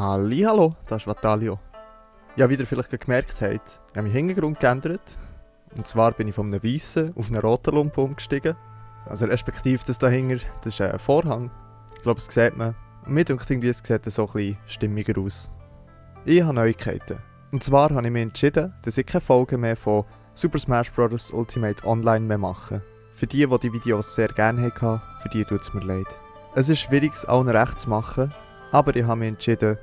Hallihallo, das ist Vatalio. Ja, wie ihr vielleicht gemerkt habt, ich habe meinen Hintergrund geändert. Und zwar bin ich von einem weißen auf einen roten Lumpen umgestiegen. Also respektive das dahinter, das ist ein Vorhang. Ich glaube, das sieht man. Und mir denkt irgendwie, es sieht so ein bisschen stimmiger aus. Ich habe Neuigkeiten. Und zwar habe ich mich entschieden, dass ich keine Folgen mehr von Super Smash Bros. Ultimate Online mehr mache. Für die die Videos sehr gerne hatten, für die tut es mir leid. Es ist schwierig, es allen recht zu machen, aber ich habe mich entschieden,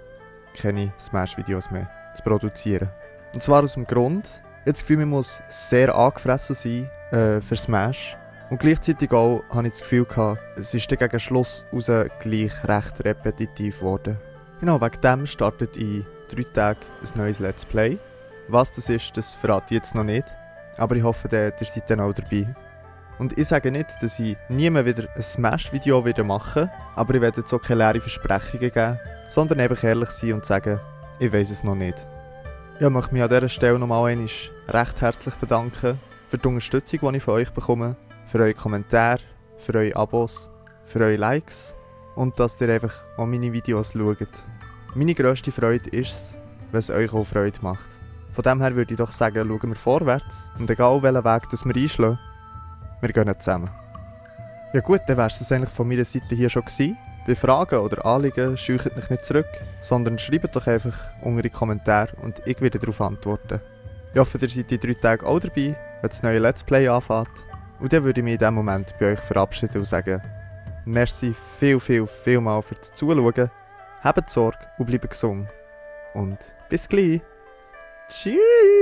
keine Smash-Videos mehr zu produzieren. Und zwar aus dem Grund, ich habe das Gefühl, man muss sehr angefressen sein für Smash. Und gleichzeitig auch habe ich das Gefühl gehabt, es ist dann gegen Schluss raus gleich recht repetitiv geworden. Genau, wegen dem startet in 3 Tagen ein neues Let's Play. Was das ist, das verrate ich jetzt noch nicht. Aber ich hoffe, ihr seid dann auch dabei. Und ich sage nicht, dass ich nie mehr wieder ein Smash-Video machen werde, aber ich werde jetzt auch keine leeren Versprechungen geben, sondern einfach ehrlich sein und sagen, ich weiss es noch nicht. Ich möchte mich an dieser Stelle nochmal einmal recht herzlich bedanken für die Unterstützung, die ich von euch bekomme, für eure Kommentare, für eure Abos, für eure Likes und dass ihr einfach auch meine Videos schaut. Meine grösste Freude ist es, wenn es euch auch Freude macht. Von dem her würde ich doch sagen, schauen wir vorwärts und egal welchen Weg das wir einschlagen, wir gehen zusammen. Ja gut, dann wäre es eigentlich von meiner Seite hier schon gewesen. Bei Fragen oder Anliegen scheucht mich nicht zurück, sondern schreibt doch einfach unter die Kommentare und ich werde darauf antworten. Ich hoffe, ihr seid in 3 Tagen auch dabei, wenn das neue Let's Play anfängt. Und dann würde ich mich in diesem Moment bei euch verabschieden und sagen, merci viel mal fürs Zuschauen, habt Sorge und bleibt gesund. Und bis gleich. Tschüss!